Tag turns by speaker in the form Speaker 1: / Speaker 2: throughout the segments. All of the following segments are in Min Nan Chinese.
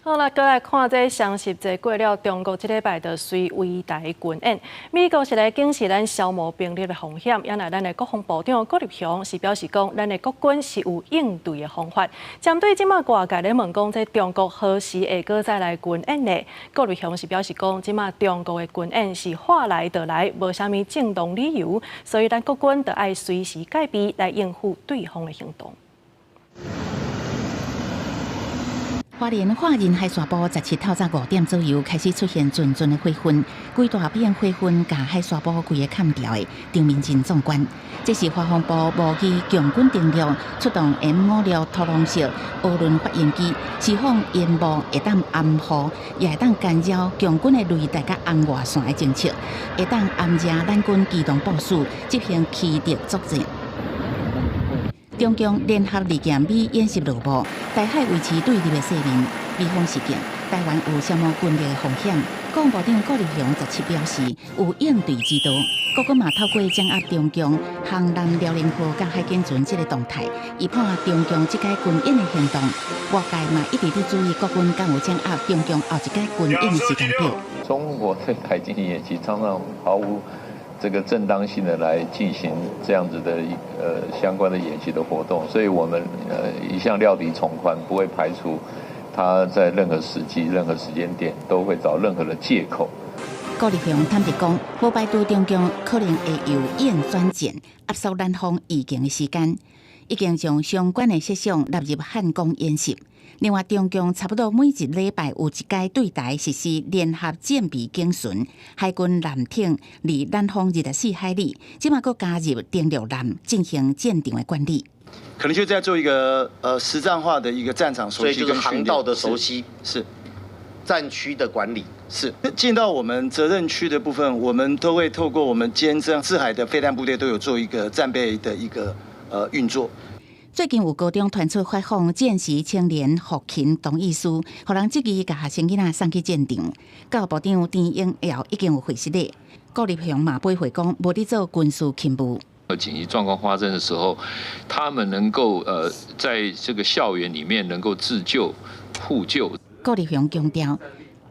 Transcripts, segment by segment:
Speaker 1: 好啦，閣來看這雙十節過了，中國這禮拜就隨圍台軍演。美國是來警示咱消磨兵力的風險，也來咱的國防部長郭立雄是表示講，咱的國軍是有應對的方法。針對這馬外界咧問講，這中國何時會閣再來軍演呢？郭立雄是表示講，這馬中國的軍演是話來就來，無啥物正當理由，所以咱國軍就愛隨時戒備來應付對方的行動。
Speaker 2: 花蓮華仁海沙埔17透早5點左右開始出現陣陣的火雲，規大片火雲共海沙埔規个崁掉的場面真壯觀。這是華防部模擬共軍登陸，出動 M56屠龍式渦輪發言機，釋放煙霧會當掩護，也會當干擾共軍的雷達佮紅外線的偵測，會當暗夜咱軍機動部署，執行驅敵作戰。中共聯合利劍美演習落幕，台海維持對立的勢面。美方示警，台灣有消磨軍力的風險。國防部長郭立雄17表示，有應對之道。國軍嘛透過掌握中共航艦遼寧號佮海警船這个動態，預判中共這屆軍演的行動。外界嘛一直佇注意國軍敢有掌握中共後一屆軍演的時間表。
Speaker 3: 中國對台進行演習，常常毫無這個正當性的來進行這樣子的一相關的演習的活動，所以我們一向料敵從寬，不會排除他在任何時機、任何時間點都會找任何的借口。
Speaker 2: 郭立雄坦白講，無排除中共可能會由演轉戰，壓縮咱方預警的時間，已經將相關的設想納入漢光演習。另外，中共差不多每一禮拜有一擺對台實施聯合戰備警巡，海軍艦艇離咱方24海里，這馬閣加入登陸艦進行戰場的管理。
Speaker 4: 可能就在做一個實戰化的一個戰場熟悉，
Speaker 5: 所以就是航道的熟悉，
Speaker 4: 是
Speaker 5: 戰區的管理。
Speaker 4: 是進到我們責任區的部分，我們都會透過我們監偵制海的飛彈部隊都有做一個戰備的一個運作。
Speaker 2: 最近有高中傳出發放戰時青年後勤同意書，予人質疑共學生囡仔送去戰場。教育部長陳英耀已經有回釋咧。郭立雄嘛回講，無佇做軍事勤務。
Speaker 3: 緊急狀況發生的時候，他們能夠在這個校園裡面能夠自救互救。
Speaker 2: 郭立雄強調，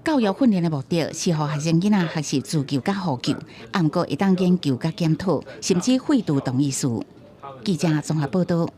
Speaker 2: 教育訓練的目的是予學生囡仔學習自救佮互救，毋過會當研究佮檢討，甚至廢除同意書。記者綜合報道。